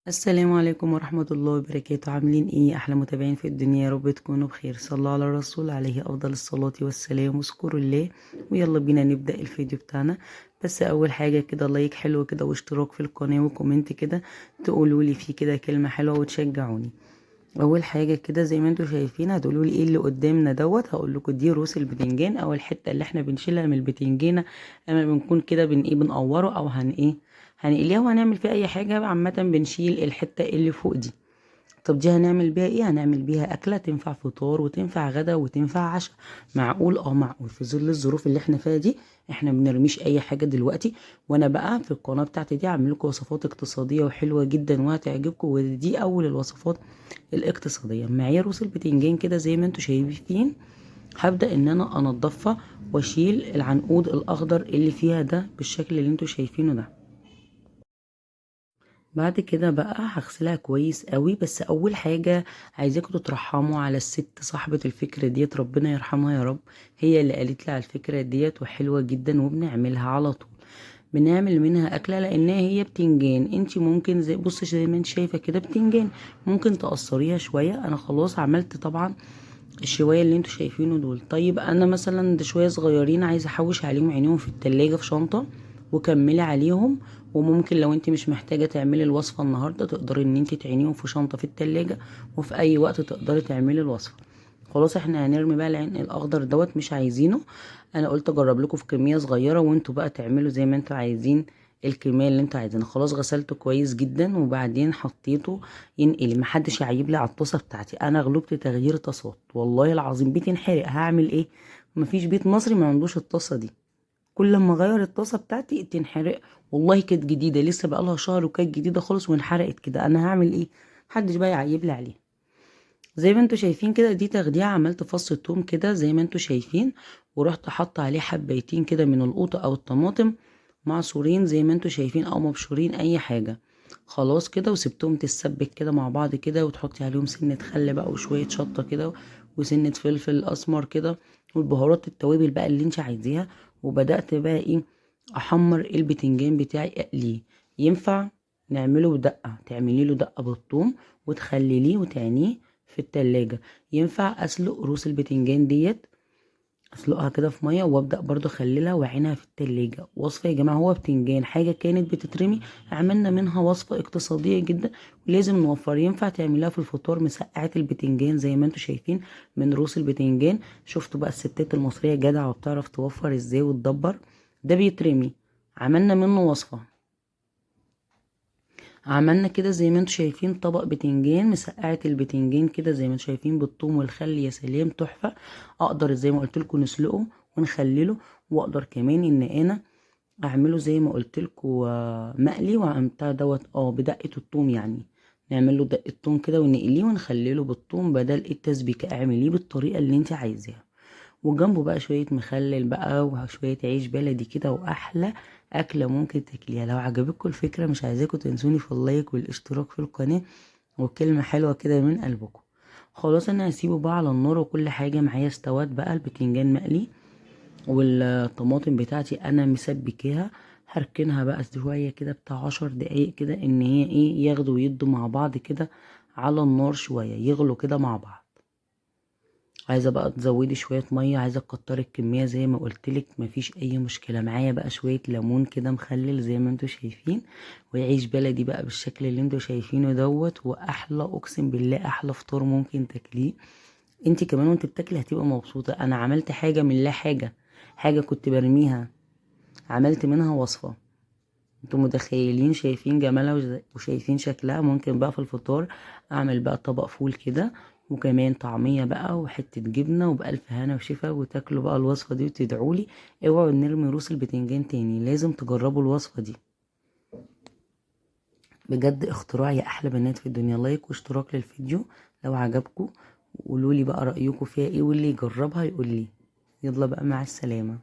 السلام عليكم ورحمة الله وبركاته. عاملين ايه احلى متابعين في الدنيا؟ يا رب تكونوا بخير. صلوا على الرسول عليه افضل الصلاة والسلام واذكروا الله. ويلا بينا نبدأ الفيديو بتاعنا. بس اول حاجة كده like حلو كده واشتراك في القناة و comment كده تقولوا لي فيه كده كلمة حلوة وتشجعوني. اول حاجة كده زي ما انتوا شايفين هتقولوا لي ايه اللي قدامنا دوت، هقول لكم دي روس البتنجان او الحتة اللي احنا بنشيلها من البتنجانة اما بنكون كده بن ايه بنقوره او هن ايه هنقليها وهنعمل فيها اي حاجة. عامة بنشيل الحتة اللي فوق دي. طب دي هنعمل بيها ايه؟ هنعمل بيها اكلة تنفع فطار وتنفع غدا وتنفع عشاء. معقول؟ معقول في ظل الظروف اللي احنا فيها دي احنا بنرميش اي حاجة دلوقتي. وانا بقى في القناة بتاعتي دي هعمل لكم وصفات اقتصادية وحلوة جدا وهتعجبكم، ودي اول الوصفات الاقتصادية. معايا روس البتنجان كده زي ما انتوا شايفين، هبدأ ان انا انضفها واشيل العنقود الاخضر اللي فيها ده بالشكل اللي انتوا شايفينه ده. بعد كده بقى هغسلها كويس قوي. بس اول حاجة عايزاكم تترحموا على الست صاحبة الفكرة ديت، ربنا يرحمها يا رب، هي اللي قالت لي على الفكرة ديت وحلوة جدا وبنعملها على طول. بنعمل منها اكلة لانها هي بتنجان. انت ممكن زي بصي زي ما انت شايفة كده بتنجان، ممكن تقصريها شوية. انا خلاص عملت طبعا الشوية اللي انتوا شايفينه دول. طيب انا مثلا ده شوية صغيرين عايزة احوش عليهم عينيهم في التلاجة في شنطة وكملي عليهم. وممكن لو انت مش محتاجة تعملي الوصفة النهاردة تقدري ان انت تعينيهم في شنطة في التلاجة، وفي اي وقت تقدري تعملي الوصفة. خلاص احنا هنرمي بقى العين الاخضر دوت مش عايزينه. انا قلت اجرب لكم في كمية صغيرة وانتوا بقى تعملوا زي ما انتوا عايزين الكمية اللي انتوا عايزينها. خلاص غسلته كويس جدا وبعدين حطيته ينقلي. محدش يعيب لي على الطاسة بتاعتي، انا غلبت تغيير طاسات والله العظيم بتنحرق. هعمل ايه؟ مفيش بيت مصري ما عندوش الطاسة دي. كل ما اغير الطاسة بتاعتي تنحرق. والله كانت جديدة لسه بقالها شهر وكانت جديدة خالص وانحرقت كده. انا هعمل ايه؟ محدش بقى يعيب لي عليها. زي ما انتوا شايفين كده دي تخديعة، عملت فص توم كده زي ما انتوا شايفين، ورحت حاطه عليه حبايتين كده من القوطة او الطماطم معصورين زي ما انتوا شايفين او مبشورين اي حاجة. خلاص كده وسبتهم تتسبك كده مع بعض كده، وتحطي عليهم سنة خل بقى وشوية شطة كده وسنة فلفل اسمر كده والبهارات التوابل بقى اللي انت عايزاها. وبدأت بقى ايه احمر البتنجان بتاعي اقلية. ينفع نعمله بدقة، تعملي له دقة بالثوم وتخلليه وتعنيه في التلاجة. ينفع اسلق روس البتنجان ديت، اسلقها كده في مية وابدا برضو اخللها واعينها في التلاجة. وصفه يا جماعة، هو بتنجان حاجة كانت بتترمي عملنا منها وصفه اقتصادية جدا ولازم نوفر. ينفع تعمليها في الفطار مسقعه البتنجان زي ما انتم شايفين من روس البتنجان. شفتوا بقى الستات المصرية جدعه وبتعرف توفر ازاي وتدبر. ده بيترمي عملنا منه وصفه. عملنا كده زي ما انتم شايفين طبق بتنجان مسقعه البتنجان كده زي ما انتم شايفين بالثوم والخل، يا سلام تحفة. اقدر زي ما قلت لكم نسلقه ونخلله، واقدر كمان ان انا اعمله زي ما قلت لكم مقلي وبتاع دوت بدقة الثوم، يعني نعمل له دقه ثوم كده ونقليه ونخلله بالثوم بدل التسبيكه. اعمليه بالطريقة اللي انت عايزاها، وجنبه بقى شوية مخلل بقى وشوية عيش بلدي كده، واحلى اكله ممكن تاكليها. لو عجبتكم الفكرة مش عايزاكم تنسوني في اللايك والاشتراك في القناة وكلمه حلوة كده من قلبكم. خلاص انا هسيبه بقى على النار وكل حاجة معايا استوت بقى، البتنجان مقلي والطماطم بتاعتي انا مسبكاها. هركنها بقى شوية كده بتاع 10 دقايق كده ان هي ايه ياخدوا ويدوا مع بعض كده على النار شوية، يغلوا كده مع بعض. عايزه بقى تزودي شوية مية، عايزه تكتري الكمية زي ما قلتلك مفيش اي مشكلة. معايا بقى شوية ليمون كده مخلل زي ما انتوا شايفين، وعيش بلدي بقى بالشكل اللي انتوا شايفينه دوت، واحلى اقسم بالله احلى فطار ممكن تاكليه. انت كمان وانت بتاكلي هتبقى مبسوطة. انا عملت حاجة من لا حاجة، حاجة كنت برميها عملت منها وصفه. انتوا متخيلين شايفين جمالها وشايفين شكلها. ممكن بقى في الفطار اعمل بقى طبق فول كده وكمان طعمية بقى وحتة جبنة، وبألف هنا وشفا، وتاكلوا بقى الوصفة دي وتدعولي. اوعوا نرمي روس البتنجان تاني، لازم تجربوا الوصفة دي بجد، اختراع يا احلى بنات في الدنيا. لايك واشتراك للفيديو لو عجبكم، وقولولي بقى رأيكم فيها ايه، واللي يجربها يقولي. يلا بقى مع السلامة.